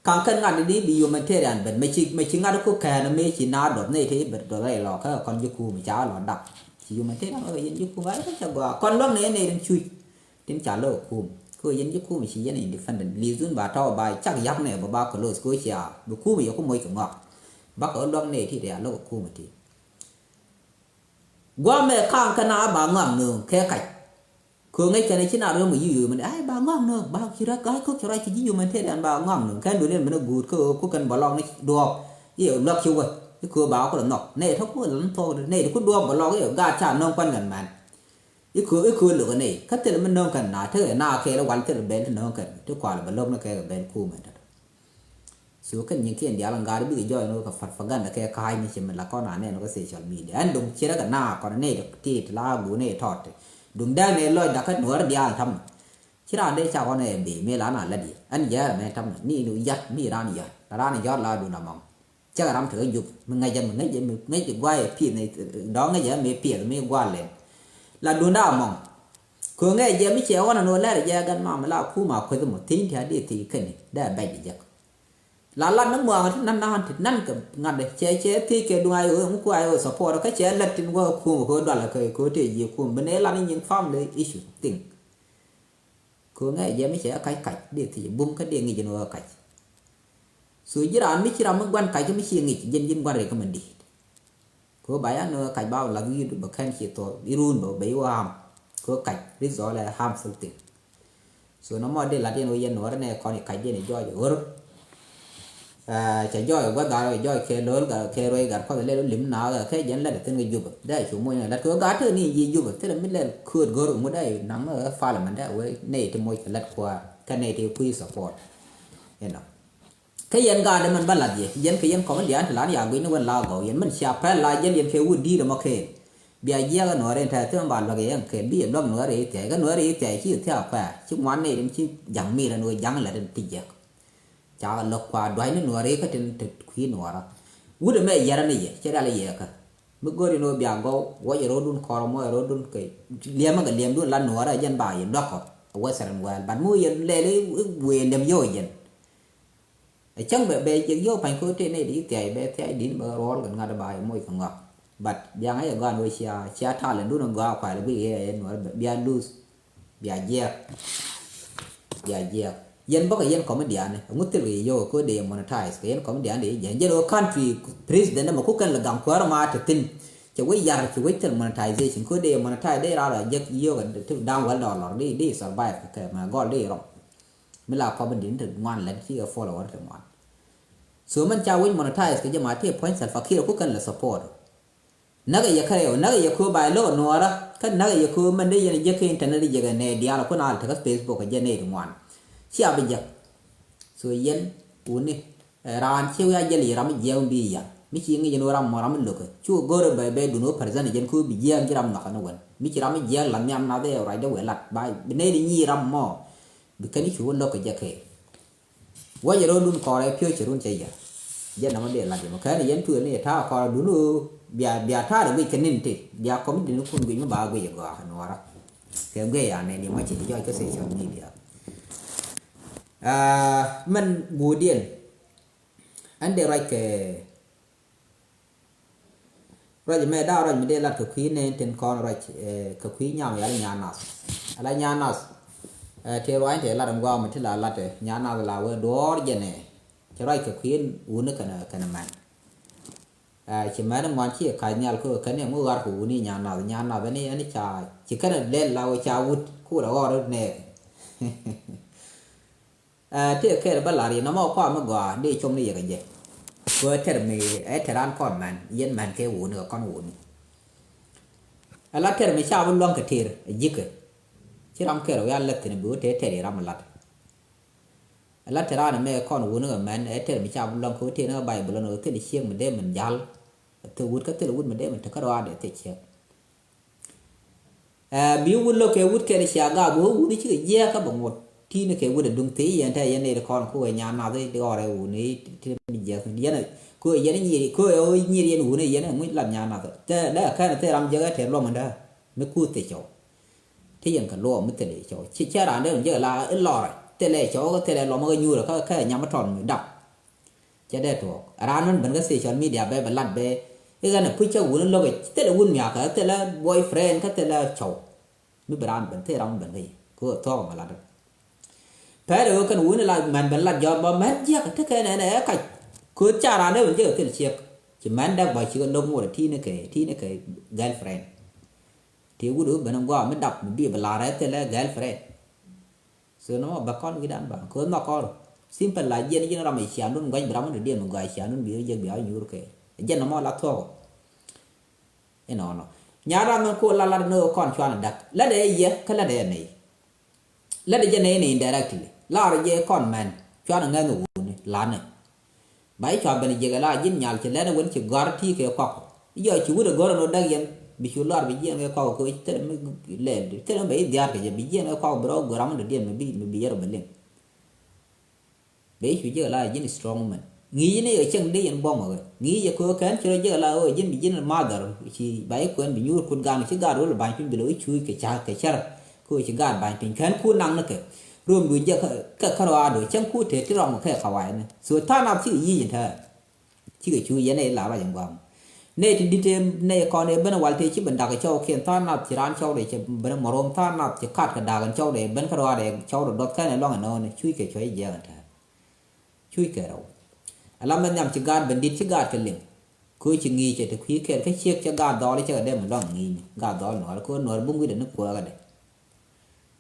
Kaŋ kɛn ŋa̱t ni bi humanitarian ben mɛ ci mɛ ci ŋa̱t ku kɛɛn mëë ci na duɔth nɛy ti ben duɔth rɛy lɔɔkä kɔn ji̱ kum ca lɔ dak. Ci humanitarian ɣä yɛn ji̱ kum a kä ca gɔaa kɔn luäk nɛy nɛy rin cuc. Tin ca lɔ kum kä yɛn ji̱ kum ci yɛn independent li dhun ba tɔw ba cak yak nɛ ba ba close kä cia bi kum yɛ ku moc kɛ ŋɔak. Bakɛ ɣä luäk nɛy ti dee a lɔ kum ti. Guamɛ kaŋ kɛn a ba ŋɔak nööŋ kɛ kac. Kö ŋäc kɛn ci na röm kɛ yic yo̱o̱ mɛn ay ba ŋɔak nööŋ ba ci rɔ̱k ga̱a̱c ko̱k ci rɔ̱k ci ji̱ humanitarian ba ŋɔak nööŋ kɛn duël in mɛn a guut kä ɣöö ku kɛn bɛ lɔk ni duɔɔk. I̱ luäk ci wä i̱ kö ba wä kulɛ nhɔk nɛy tɔ̱ ku lan thuɔk nɛy ti ku duɔɔk bɛ lɔk i̱ gaat ca nööŋ kuan kɛn mɛn. I̱ kö i̱ kö lo̱k nɛy kä thil mi nööŋ kɛn na tekɛ na kɛɛl wal thil bɛl ti nööŋ kɛn ti kual bɛ lo̱k ni kɛ kɛ bɛl kumɛ tɔ̱tɔ̱. So kɛn nyin kiɛn diaal ŋa̱a̱r bikɛ jɔɔc ni wä kɛ propaganda kɛ ka̱a̱c ni ci mi la kɔn anɛn wä kɛ social media ɛn duŋ ci rɛ kɛ na kɔn ni ti ti la gu ni tɔt ti duŋ dɛŋ ni lɔc dakä nuɔr diaal tam. Ci raan dee ca kɔn ɛ bi mi la na lät yɛ ɛn yɛɛr mɛ tam ni ni yat mi raan yat la raan yat la duŋ amɔŋ. Cɛ kɛ ram tekɛ jup mi ŋäcɛ mi ŋäcɛ mi ŋäcɛ guayɛ pieth ni dɔ̱ŋ ŋäcɛ mi pieth mi gual lɛn. La duŋ da amɔŋ. Kö ŋɛ jɛ mi cɛ ɣɔn ɛn ɣöö lɛr jɛ gan mam la kum a kueth mɔ thi̱n ti a di thi̱n kɛn dee bɛc jɛ. La lat ni muaŋ ti nan nan ti nan kɛ ŋa̱t cɛ cɛ thiec kɛ duŋ a yɛ ɣöö ŋu ku a yɛ ɣöö support kä cɛ lät tin wä kum kɛ dual kɛ kɛ tëë ji̱ kum bi nɛ lat ni nyin family issue thing. Kɛ ŋɛ jɛ mi cɛ kac kac dee thiec bum kä dee ŋic ni wä kac. So ji̱ raan mi ci ram mi guan kac mi ci ŋic jin jin guan rɛ kä man di̱i̱t. Kɛ ɣöö ba yan ni ɣöö kac ba lath wi̱i̱du bɛ kɛn ci thok irun bɛ bɛ iwä ham. Kɛ ɣöö kac result ɛ harmful thing. So nɔmɔ dee lat yɛn ɣöö yɛn nuɔrɛ nɛ kɔn i kac diɛn i jɔɔc ɣör. Cɛ jɔɔc guath gat jɔɔc kɛ lo̱l gat kɛ ruɛy gat kɔth lɛl lim na gat kɛ jɛn lɛl thin kɛ Jubɛ dee cu moc nɛ lat kɛ ɣöö gat tëë ni ji̱ Jubɛ thilɛ mi lɛl kööt gör ŋut dee naŋ ɛ parliament dee wee nɛy ti moc kɛ lat kua̱r kɛ nɛy ti kui̱ support. You know. Kä yɛn gaat mɛn bä lath yɛ yɛn kɛ yɛn kɔmedian ti lan ya guic ni wän la gɔw yɛn mɛn cia pɛl la jɛl yɛn kɛ wut di̱i̱t ɛmɔ kɛɛl. Bia jiɛk ɛ nuɔɔri in tɛth thimɛ ba luäk yɛ yɛn kɛɛl bi yɛ luäk nuɔɔri i̱ thiac kä nuɔɔri i̱ thiac ci thiaak pɛr ci ŋuan nɛy rin ci ja̱ŋ mi rɛn wee ja̱ŋ lät in ti jiɛk. Ca lok kua dua̱c ni nuɔɔri kä tin te kui̱ nuɔɔra. Wut ɛmɛ yɛrä ni yɛ cɛ rial yɛ kä. Mi go̱o̱ri ni wä bia gɔw wä yɛ ro̱o̱dun kɔrɔ mɔ yɛ ro̱o̱dun kɛ liɛmä kɛ liɛmdun la nuɔɔra jɛn ba yɛ luäk kɔ. Western world but mi wä yɛ lɛl i̱ wëë liɛm yɛ wä jɛn. Ɛ cäŋ bɛ bɛ jek yio̱w pa̱ny ko̱ tëë nɛy di thia̱y bɛ thia̱y di̱t bɛ ruɔl kɛ ŋa̱t ba yɛ moc kɛ ŋɔak. But biaŋä yɛ gɔaa ni wee cia cia talent dun in gɔaa kuay lɛ guic kɛ yɛ nuɔr bia lose. Bia jiɛɛk. Bia jiɛɛk. Yɛn bäkɛ yɛn comedian ni ɛŋu thil kɛ yɛ yio̱w ko̱ dee yɛ monetize kɛ yɛn comedian dee yɛ jiɛn jɛn wee country president mɛ ku kɛn lɛ gaŋ kuäär ma te thin. Cɛ wee yar cɛ wee thil monetization ko̱ dee yɛ monetize dee rar a jek yio̱w kɛ da̱ŋ wäl dollar dee dee survive kɛ kɛ mɛ gɔl dee rɔm. Mi la kɔp in di̱n ti ŋuan lɛt ci kɛ follower ti ŋuan. So mɛn ca wec monetize kɛ jɛ ma ti puɔ̱ny Salva Kiir ku kɛn lɛ support. Näkɛ yɛ kɛ yɛ näkɛ yɛ köö bay lo̱k nuɔɔrä kä näkɛ yɛ köö mɛn dee yɛn jɛ kɛ internet jɛ kɛ nɛ diaal ku na tekɛ Facebook kɛ jɛ nɛ ti ŋuan. Cia bi jɛ. So yɛn wuni. Ɛ raan ci wi̱i̱ a jäl yi ram mi jiɛɛk mi bi yan mi ci ŋi̱c ni wä ram mɔ ram mi lo̱kɛ cu go̱rɛ bɛ bɛ dun wä pɛrɛsɛn jɛn ku bi jiɛɛk ji̱ ram nhɔkä ni wän mi ci ram mi jiɛɛk la nhiam nath ɛ ruacdɛ wee lat ba bi nɛy di nyi ram mɔ. Bi kɛn i̱ cu wä lo̱k kɛ jɛ kɛ wä jɛ ro̱o̱dun kɔrɛ piööc cɛ run cɛ yɛ. Jɛ nɔmɔ dee lat yɛ mɔ kɛn yɛn tuëël ni yɛ ta̱a̱ kɔrɛ dun wä bia bia ta̱a̱ dɛ guic kɛ nin ti bia kɔm din kun guic mi ba guic ɛ gɔaa kɛ nuɔɔra. Kɛ guic ya nɛn yɛ mɔ ci jɔc kä social media. Aa mɛn guudiɛn. Ɛn dee ruac kɛ ruac mɛ da̱a̱ ruac mi dee lat kɛ kui̱ nɛn tin kɔn ruac kɛ kui̱ nyam yal nyan nath. Ala nyan nath. Ti ruac ti lat in guam ti la lat nyan nath la wee duɔɔr jɛ nɛ. Ti ruac kɛ kui̱ wuni kɛn kɛn mɛn. Ci mɛn ŋuan ci kac nhial kɛ kɛn yɛ ŋu ɣar kɛ wuni nyan nath nyan nath ni ɛn ca ci kɛn lɛl la wee ca wut ku la ɣɔr nɛ. Tëë kɛɛl bä lar yɛ nɔmɔ kɔa mi gɔaa dee com ni yɛ kɛ jɛ. Kɛ tɛr mi ɛ tɛr an kɔn mɛn yɛn mɛn kɛ wuni kɛ kɔn wuni. Ala tɛr mi ca bi luäŋ kɛ tëër ɛ ji̱kɛ. Ci ram kɛɛl wä ya lɛth thi̱n bi wä tëë tɛr yɛ ram lat. Ala tɛr an mɛ kɔn wuni kɛ mɛn ɛ tɛr mi ca bi luäŋ kɛ wä tëë ni kɛ Bayböl ni kɛ thil ciek mi dee min jal. Thil wut kä thil wut mi dee min te kä ruaadɛ thil ciek. Ɛ bi wut lo̱k kɛ wut kɛn cia gak bi wä wuni cikɛ jiɛɛk kä bɛ ŋot ti̱i̱ni kɛ wut ɛ duŋ thiec yɛn tɛ yɛn nɛy ti kɔn ku wee nyan nath di ɣɔr ɛ wuni ti mi jiɛɛk yɛn ku yɛn nyir ku ɛ nyir yɛn wuni yɛn ɛ ŋuc lat nyan nath tɛ dee kɛn thil ram jiɛk ɛ tɛr luɔm ɛn dee mi ku thiec cɔw. Ti yɛn kɛ luɔm mi thil cɔw ci cɛ raan dee wun jiɛk la ilɔrɛ thilɛ cɔw thilɛ luɔm kä nyuurɛ kä kɛ nyam tɔn mi dap. Cɛ dee tuɔɔk raan min ben kä social media bɛ bɛ lat bɛ i̱ ɣän ɛ puc cä wuni lo̱k ɛ thilɛ wun miakä thilɛ boyfriend kä thilɛ cɔw. Mi bi raan ben thil ram mi ben kä yɛ kɛ ɣöö thuɔɔk mɛ lat. Pɛr ɛ ɣöö kɛn wuni la mɛn ben lat jɔɔr bä mɛn jiäk tekɛ nɛn ɛ kac. Kööth ca raan dee ben jiäk ɛ thil ciek ci mɛn däk bä cikɛ lo̱k ŋot ɛ ti̱i̱ni kɛ ti̱i̱ni kɛ girlfriend. Tëë wut ɛ ɣöö ben ɛ gɔaa mi dap mi bi bɛ lar ɛ thilɛ girlfriend. So nɔmɔ bɛ kɔn wi̱dan ba kɛ ɣöö nhɔk kɔn. Simple la jiɛn jiɛn ram ɛ ciandun gua̱c bi ram wun dee diɛn mi gɔaa ciandun bi ɣä jiɛk bi ɣä nyuur kɛ. Jiɛn nɔmɔ la thuɔk. Inɔnɔ. Nyan ram min ko̱o̱l la lat ni ɣöö kɔn cuanɛ da̱k. Lat ɛ yɛ kä lat ɛ nɛy. Lat ɛ jɛ nɛy ni indirectly. Lar ɛ jɛ kɔn mɛn cuanɛ ŋäth ni wuni lanɛ. Ba i̱ cua ben jiɛk ɛ la ji̱n nyal ci lɛn ɛ wen ci gɔ̱a̱r ti̱i̱ kɛ kɔk. I̱ jɔɔc ci wut ɛ go̱r ɛn ɣöö däk yɛn bi cu lɔr bi jiɛn kɛ kɔk kɛ thilɛ mi lɛɛl thilɛ mi bɛ i̱ dhia̱a̱r kɛ jɛ bi jiɛn kɛ kɔk bi rɔ go̱r ram mi dɔ̱diɛn mi bi mi bi yɛr ɔ bɛ liŋ. Bɛ i̱ cu jiɛk ɛ la ji̱n strong man ŋi̱i̱c ni ɛ cieŋ dee yɛn buɔ̱m ɛ ɣöö ŋi̱i̱c ɛ köö kɛn ci rɔ jiɛk ɛ la ɣöö ji̱n bi ji̱n mother ci ba i̱ kuɛn bi nyuur kut gan ci gaat wä lɛ ba̱ny piny bi lɛ wä cuuc kɛ ca kɛ cär. Kɛ ɣöö ci gaat ba̱ny piny kɛn kun naŋ ni kɛ. Ruɔmdu jɛ kɛ, kɛ kärɔaadu cäŋ ku tëë ti rɔm kɛ kawayni. So tha̱a̱ŋ nath cikɛ yic in tɛ̱̈ɛ̱̈. Cikɛ cu yɛn ɛ la ruac in gua̱a̱m. Nɛy ti di̱t ɛ nɛy kɔn ɛ ben wal tëë ci ben dak ɛ cɔwkiɛn tha̱a̱ŋ nath ci raan cɔwdɛ cɛ ben ɛ mɔrom tha̱a̱ŋ nath ci kat kɛ da̱a̱k in cɔwdɛ ben kärɔaadɛ cɔwdɛ duɔth kɛn ɛ luaŋ in nɔɔni cuc kɛ cuɔ̱c jiɛɛk in tɛ̱̈ɛ̱̈. Cuc kɛ rɛw. Ala mɛ nhiam ci gaat ben di̱t ci gaat kɛ liŋ. Kɛ ɣöö ci ŋi̱i̱c cɛ te kui̱ kɛɛl kä ciek cɛ gaat dhɔɔl cɛ kɛ dee mi luaŋ ŋi̱i̱c ni gaat dhɔɔl nuɔɔr kɛ ɣöö nuɔɔr bi ŋui̱dɛ ni kuääkädɛ.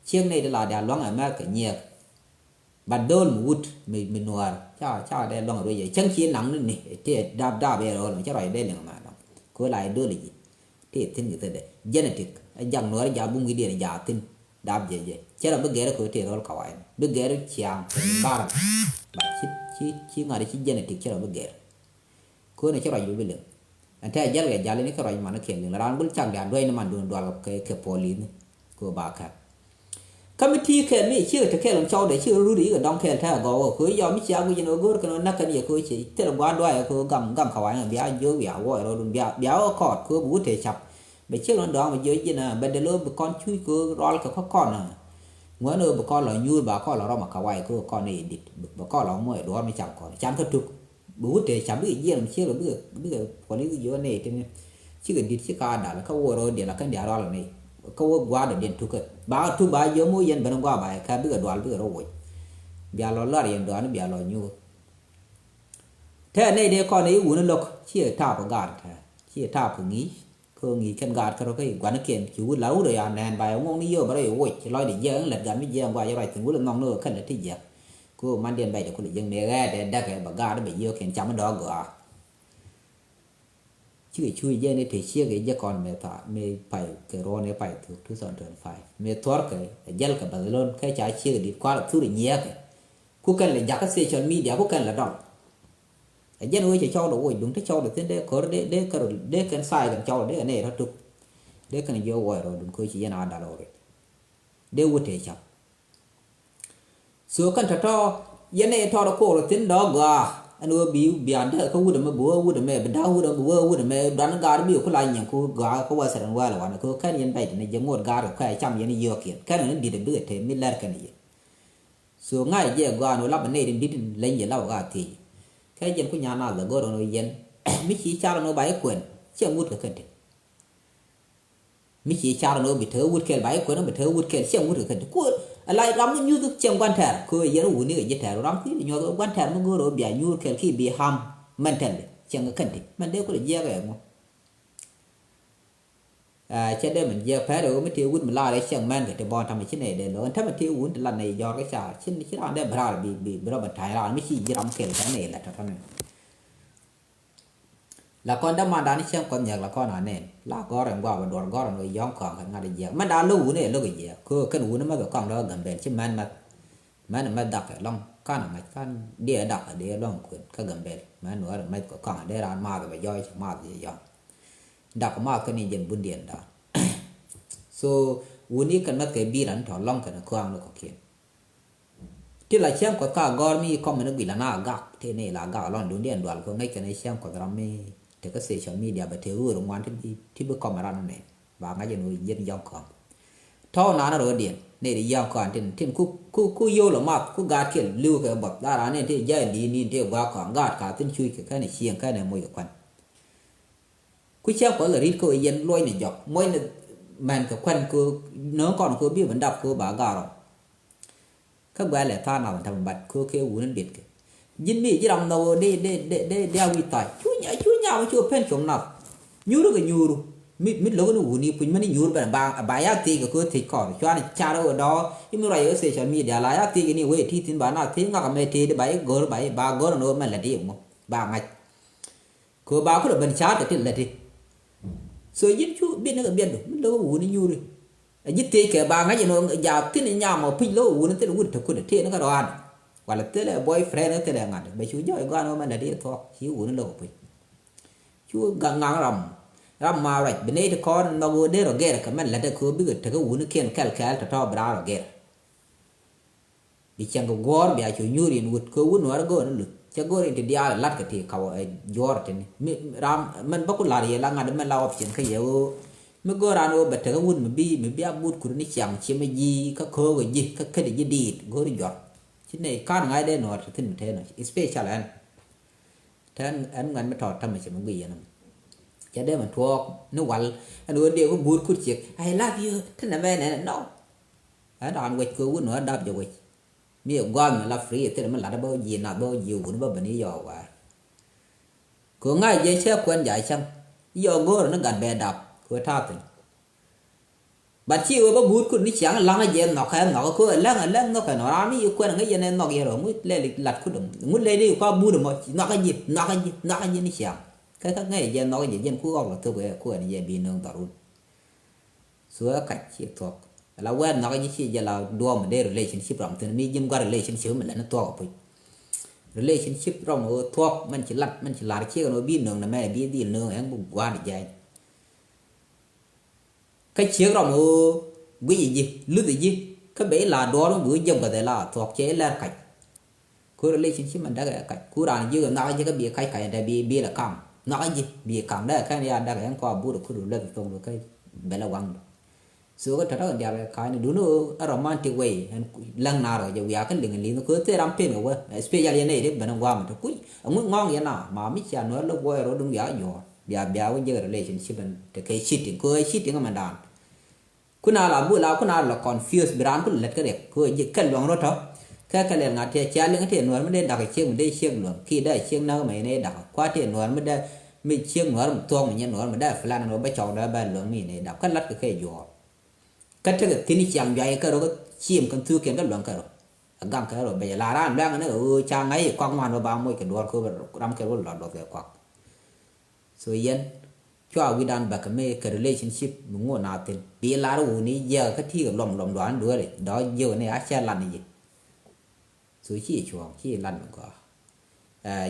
Ciek nɛy ti la diaal luaŋ America nyiɛɛk. But dhɔɔl mi wut mi, mi nuɔɔr ca, ca dee luaŋ ruec yɛ cäŋ ci naŋ ni ni ti dap dap yɛ rɔɔl mi cä ruac dee liŋ ma dɔŋ. Kɛ ɣöö la ideology. Ti thi̱n kɛ thädɛ. Genetic. Ɛ jak nuɔɔr jak bum wi̱diɛn jak thi̱n. Dap jɛ jɛ. Cɛ rɔ bi gɛr kɛ ɣöö tëë rɔl kawayni. Bi gɛr ciaŋ kɛ bar. Ba ci, ci, ci ŋa̱t ci genetic cɛ rɔ bi gɛr. Kɛ ɣöö ni cɛ ruac bi bi liŋ. Ɛn tɛ jɛl kɛ jal ni kɛ ruac man kɛ liŋ. Raan gul cak diaal duec ni man duun dual kɛ, kɛ police ni. Kɛ ɣöö ba kɛl. Kä mi ti kɛɛl mi ciek te kɛɛl in cɔwdɛ ciek rut yikɛ dɔŋ kɛɛl te agɔw kɛ ɣöö yɔm mi cia guic in ɣöö go̱o̱r kɛn ɣöö näk kɛn yɛ kɛ ɣöö ci thil gua̱a̱r duaayɛ kɛ ɣöö gam, gam kawayni bia jiök bia wuɔc rɔɔdun bia, bia ɣä kɔɔt kɛ ɣöö bi wut te cap. Bɛ ciek lɔ̱ŋ dɔ̱a̱ŋ bɛ jiök ji̱n a bɛ dee lo̱ bi kɔn cuc kɛ ɣöö rual kɛ kä kɔn a. Ŋuɛ̈n ɣöö bi kɔn lɔ nyuur ba kɔn lɔ rɔm a kaway kɛ ɣöö kɔn i̱ dit bɛ kɔn lɔ muɔc duɔ̱ɔ̱r mi cam kɔn can kä tuk. Bi wut tëë cam bikɛ jiɛɛn mi ciek lɔ bikɛ, bikɛ puɔ̱li jiök nɛy tini. Cikɛ dit ci ka dal kä wä rɔɔdiɛn la kɛn diaal rual nɛy. Kä wä gua̱a̱r dɔ̱diɛn tukä ba tuk ba jiök mi wä yɛn ben gua̱a̱r ba kɛ bikɛ dual bikɛ rɔ woc. Bia lɔ luar yɛn dɔaani bia lɔ nyuur. Tɛɛ nɛy dee kɔn i̱ wuni lo̱k ciɛ taap kɛ gaat tɛɛ ciɛ taap kɛ ŋi̱i̱c. Kɛ ɣöö ŋi̱i̱c kɛn gaat kärɔ̱ kä i̱ gua̱nikiɛn ci wut la wut rɔ ya nɛɛn ba yɛ ŋuɔ̱k ni yio̱o̱ bä rɔ yɛ woc ci lɔcdɛ jiɛk in lät gat mi jiɛk in gua yɛ ruac thi̱n wut lɛ nhɔk ni ɣöö kɛn lɛ ti jiɛk. Kɛ ɣöö mandiɛn bɛcdɛ kulɛ jiäk mëë ɣɛɛt ɛ däkɛ bɛ gaat bɛ yio̱o̱kiɛn cam in dɔ̱k gɔaa. Cikɛ cuc jɛ ni te ciek i̱ jɛ kɔn mëë thaar mëë pay kɛ ruɔ̱n i̱ pay thuk two thousand twenty-five mëë thuɔ̱rkɛ ɛ jɛl kɛ Barcelona kɛ ca ciek i̱ di̱t kua̱r ɛ thur i̱ nyiɛɛkɛ. Ku kɛn lɛ jakä social media ku kɛn lɛ dɔl. Ɛ jɛn wee cɛ cɔwdɛ woc duŋ te cɔwdɛ thi̱n dee kör dee dee kär dee kɛn thaay kɛn cɔwdɛ dee kɛ nɛy rɔ tuk. Dee kɛn jiɔ wuɔc rɔ duŋ koci yɛn a dal ɣöö rɛc. Dee wut tëë cap. So kɛn tɔ̱tɔ̱ yɛn nɛy tɔt koor thi̱n dɔ̱ gɔaa ɛn ɣöö bi bia dee kä wut ɛmɛ bi wee wut ɛmɛ bi da̱k wut ɛmɛ bi wee wut ɛmɛ duan gaat bi ku la nyiɛŋ ku gɔaa kä western world wanɛ kɛ ɣöö kɛn yɛn bɛc ni jɛ ŋot gaat kɛ kuɛ cam yɛn yio̱o̱kiɛn kɛn ɣän di̱t ɛ bikɛ te mi lɛr kɛn yɛ. So ŋa̱c jɛ gɔaa ni wä lap ɛ nɛy tin di̱t in leny jɛ lap ɛ ɣaa thiec. Kɛ jɛn ku nyan nath ɛ go̱r ɛn ɣöö yɛn mi ci car ɛn ɣöö ba i̱ kuɛn ciɛ ŋut kɛ kɛn ti. Mi ci car ɛn ɣöö bi te wut kɛl ba i̱ kuɛn bi te wut kɛl ciɛ ŋut kɛ kɛn ti. Ku ɛ la ram mi nyuth ciɛ gua̱n tɛr kɛ ɣöö yɛn wuni kɛ ji̱ tɛr ram kui̱ bi nyuɔth gua̱n tɛr mi go̱r ɣöö bia nyuur kɛl ki bi ham mɛn tɛl ciɛ ŋɛ kɛn ti mɛn dee kulɛ jiɛk ɛ ŋu. Aa, cɛ dee min jiɛk pɛr ɛ ɣöö mi tëë wut mi laar ɛ ciɛŋ mɛn kɛ ti bɔn tamɛ ci nɛy dee lo̱k ɛn tämɛ tëë wun ti lat nɛy jɔ̱ɔ̱r kä ca ci, ci raan dee bi raar bi, bi, bi rɔ bi ta̱ny raan mi ci ji̱ ram kɛl kɛ nɛy lät tɔ̱tɔ̱ nɛn. La kɔn dämandan ciɛŋ kuɔth nyɛk la kɔn a nɛn la gɔ̱r ɛn gua̱a̱p ɛ duɔ̱r gɔ̱r ɛn ɣöö yɔ̱ŋ kɔaŋ kɛ ŋa̱t ɛ jiɛk mɛn da̱a̱ lo̱k wun ɛ lo̱k ɛ jiɛk kɛ ɣöö kɛn wun ɛ mäth ɛ kɔaŋ lo̱k ɛ Gambɛl ci mɛn mäth. Mɛn ɛ mäth dhak ɛ lɔ̱ŋ kan ɛ ŋa̱c kan diɛ dak ɛ dee lɔ̱ŋ kuën kä Gambɛl mɛn wä ɛ mäth kɛ kɔaŋ ɛ dee raan maath ɛ bɛ jɔɔc ci maath jɛ yɔ̱ŋ. Dak maath kä ni jɛn bundiɛn da̱a̱n. So wuni kɛn mäth kɛ bi̱i̱ ran tɔ̱ lɔ̱ŋ kɛn kɔaŋ ni kɔ̱kiɛn. Ti la cäŋ kuɔth ka gɔ̱r mi kɔm ni guic la na gak ti ni la gak lɔn duŋdiɛn dual kɛ ŋäc kɛn cäŋ kuɔth ram mi te kä social media bɛ te ɣöör ŋuan ti bi, ti bi kɔm ran nɛn ba ŋa̱c ɛn ɣöö jiɛn jɔ̱ŋ kɔaŋ. Tɔ̱ naan rɔ̱diɛn ni ri yɔ̱ŋ kɔaŋ tin, tin ku, ku, ku yio̱w lɔ math ku gaat kiɛl li̱w kɛ buɔth la ran ni ti jɛ li̱i̱n ni ti gua̱a̱k kɔaŋ gaat ka thin cuc kɛ kɛn cieŋ kɛn moc kɛ kuan. Ku cä kuɔth lɛ ri̱t kä yɛn luɔcni jɔk muɔcni mɛn kɛ kuɛn kä nööŋ kɔn kä bi ben dap kä ba garɔ. Kä guɛlɛ tha̱a̱ŋ nath ɛn tämɛ bat kä kɛ wuni ditkɛ. Ji̱n mi ji̱ ram nhɔk ɣöö dee, dee, dee, dee, dee a wi̱i̱ tha̱a̱c cu nya, cu nyam cu pen com nath. Nyuuri kɛ nyuuru mi, mi lo̱k ni wuni puc mɛn i̱ nyuur ben ba, ba ya thiec kɛ kä thiec kɔn cuan car ɣöö dɔ̱ i̱ mi ruac ɣöö social media la ya thiec ni wee ti thi̱n ba na thiec ŋak ɛmɛ tëëdi ba i̱ go̱r ba i̱ ba go̱r ɛn ɣöö mɛn lɛ di ɛŋu ba ŋa̱c. Kɛ ɣöö ba kulɛ ben ca̱a̱t kɛ tin läti. So ji̱n cu bi̱n ni kɛ biɛtdu mi lo̱k wuni nyuuri. Ɛ ji̱ thiec kɛ ba ŋäc ɛn ɣöö jaak thi̱n i̱ nyam ɔ pi̱c lo̱k wuni thilɛ wut te kut ɛ tëë ni kä rɔ̱a̱n. Walɛ thilɛ boyfriend thilɛ ŋa̱t bɛ cu jɔɔc gɔaan ɣöö mɛn läti thuɔ̱k ci wuni lo̱k ɛ puc. Cu gaŋ ŋaŋ ram ram ma ruac bi nɛy ti kɔn nhɔk ɣöö dee rɔ gɛr kɛ mɛn lätdɛ kɛ ɣöö bikɛ tekä wunikiɛn kɛl kɛɛl tɔ̱tɔ̱ bi raar rɔ gɛr. Bi cieŋ kɛ guɔ̱ɔ̱r bia cu nyuur in wut kɛ wut nuäär go̱o̱r in luth cɛ go̱o̱r in ti diaal lat kɛ ti kaw ɛ juɔ̱ɔ̱r tini mi ram mɛn bä ku la̱r yɛ la ŋa̱t mɛn la option kä yɛ ɣöö Mi go̱o̱r an ɣöö bɛ tekɛ wut mi bi, mi bi a buut kut ni ciaŋ ci mi ji̱ kä köökɛ ji̱ kä kädi ji̱ diit go̱o̱r jɔr. Ci nɛy ka̱n ŋa̱c dee nuɔɔr te thi̱n mi te nɔ, especial ɛn. Te ɛn, ɛn ŋuɛn mi tɔɔt tämɛ ci mi guiy yɛn ɛmɔ. Cɛ dee mi tuɔɔk ni wal ɛn ɣöö dee kä buut kut ciek, "I love you," ti nɛ mɛ nɛnɛ, no. Ɛn raan wec kɛ wut nuɔɔr dap jɛ wec. Mi ɛ gua̱a̱th mi la free thil mi lat bä ji̱ nath bä ji̱ wun bä ben i̱ yɔɔk wäär. Kɛ ŋa̱c jɛ cɛ kuɛn ja̱ cäŋ. I̱ yɔɔk go̱o̱rä ni gat bɛ dap kɛ ta̱a̱ thi̱n. Bat ci wee bä buut kut ni ciaŋ laŋä jɛ nhɔk kɛ nhɔk kɛ läŋ ɛ läŋ nhɔk kɛ nɔ ram i̱ kuɛn ŋäc yɛn ɛ nhɔk yɛ rɔ ŋut lɛl lat kut ɛmɔ ŋut lɛl i̱ kua buut ɛmɔ nhɔk ɛ ji̱ nhɔk ɛ ji̱ nhɔk ɛ ji̱ ni ciaŋ. Kɛ kä ŋäc jɛ nhɔk ɛ ji̱ jɛn ku ɣɔk lɔ thok ɛ kuɛn jɛ bi nöŋ dhɔrun. So ɛ kac ci thuɔ̱k. Ala wɛɛt nhɔk ji̱ ci jɛ la duɔ̱ɔ̱m dee relationship ram thi̱n mi ji̱n gua̱r relationship mi lɛn thuɔ̱k a puc. Relationship ram ɣöö thuɔ̱k mɛn ci lat mɛn ci lar ciek ɛn ɣöö bi nöŋ nɛ mɛn bi dhil nöŋ ɛn bi gua̱a̱r jɛɛny. Kä ciek ram ɣöö guic ji̱ luth ji̱ kä ben la duɔ̱ɔ̱r mi bi wä jiäk gua̱th ɛ la thuɔ̱k cɛ lɛr kac. Ku relationship mɛn däk ɛ kac ku raan ji̱ ɣöö nhɔk ji̱ kä bi kac kac ɛn te bi bi lɛ kam nhɔk ji̱ bi kam däk ɛ kɛn ya däk ɛ ɛn kɔa but ɛ kut ɛ lɛth thok kä bɛl ɛ waŋdu. So kä tɔ̱tɔ̱ kɛ diaal kɛ ka̱a̱cni duundä ɣöö ɛ romantic way ɛn läŋ naar ɣä jɛ wiaa kä liŋ li̱ŋ kɛ ɣöö thil ram pen kɛ wä especially yɛn nɛy ti ben ɛ gua̱a̱m te kuc ɛŋu ŋɔ̱ɔ̱ŋ yɛn a ma mi cia nuɔ̱ɔ̱r lä wuɔ̱ɔ̱c rɔ duun wiaa jɔ̱ɔ̱r bia bia wä jek relationship ɛn te kɛ cheating kɛ ɣöö ɛ cheating ɛmɛndan. Kun a la bul a kun a la confuse bi raan kun lät kä riɛk kɛ ɣöö jek kɛ luäŋ rɔ tɔ kɛ kɛ lɛl ŋa̱t tiɛ cia liŋ ti nuɔ̱ɔ̱r mi dee dak ciek mi dee ciek luäŋ ki dee ciek näk mɛ yɛn ɛ dak kua ti nuɔ̱ɔ̱r mi dee mi ciek nuɔ̱ɔ̱r mi thuɔ̱k mi nyɛ nuɔ̱ɔ̱r mi dee plan ɛn ɣöö bä cɔw dee bɛ luäŋ mi yɛn ɛ dak kä la̱t kɛ kɛ juɔ̱ɔ̱r. Kä tekɛ thi̱n ciaŋ juac kɛ rɔ kä ciëm kɛn thuk kɛn kä luäŋ kɛ rɔ. A gaŋ kɛ rɔ bɛ jɛ la raan luäŋ ni ɣöö ca ŋa̱c i̱ kuak ŋuan rɔ ba moc kɛ duɔ̱ɔ̱r kɛ ram kɛ rɔ la duɔth kɛ kuak. So yɛn cua wi̱dan bäkɛ mi kɛ relationship mi ŋo̱o̱n a thi̱n bi lar wuni jiɛk kä ti̱i̱ kɛ luɔm luɔm duan dueeri dɔ̱ jiɛk ni a cɛ lan ni ji̱. So ci cuɔ̱ɔ̱ŋ ci lat mi gɔaa.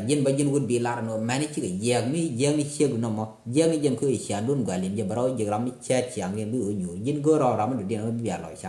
Ji̱n bä ji̱n wut bi lar nɔ mɛn cikɛ jiɛk mi jiɛk ni ciek nɔmɔ jiɛk ni jiɛn kɛ cian dun gua̱l in jɛ bä rɔ jiɛk ram mi cɛɛt ciaŋ in bi wä nyuur ji̱n go̱o̱r rɔ ram mi dɔ̱diɛn wä bi a lɔ ca.